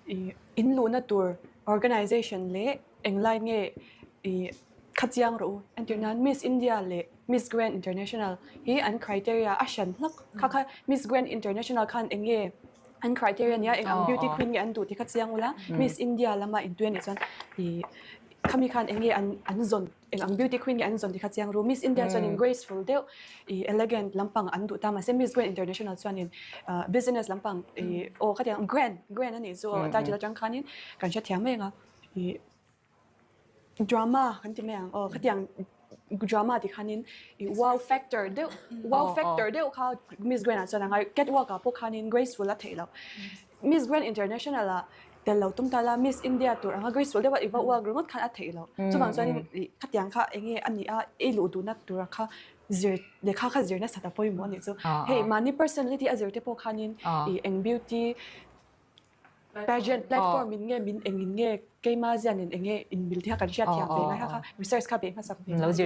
I in luhna tur organization leh englai nge i kha chiang rawh u. Entir nan Miss India leh Miss Grand International hi an criteria a hran hlak. Kha kha Miss Grand International khan eng nge an criteria nia eng ang beauty queen nge an duh tih kha chiang ula. Miss India lama in tui a nih chuan i khami khan eng nge an an zawn eng ang beauty queen nge an zawn tih kha chiang ru. Miss India chuanin graceful deuh i elegant lampang an duh ta mahse Miss Grand International chuanin business lampang i aw khatiang grand grand a nih chu aw title atang khanin kan hrethiam mai ang a i drama kan ti mai ang aw khatiang drama ti khanin i wow factor deuh wow factor deuh kha Miss Grand ah chuan a ngai catwalk ah pawh khanin graceful a theih loh. Miss Grand International ah tel lo tum ta la Miss India tur anga graceful deuha i va uak ringawt khan a theih loh. Chuvang chuanin ih khatiang kha eng nge a nih a ei luh duhna tura kha zir lehkha kha zir nasa ta pawimawh a nih chu. Hei mahni personality a zir te pawh khanin ih eng beauty pageant platform in nge min engin nge keima zianin eng nge inmil te kha kan hriat thiam ve ngai kha kha research kha beih hmasak ve.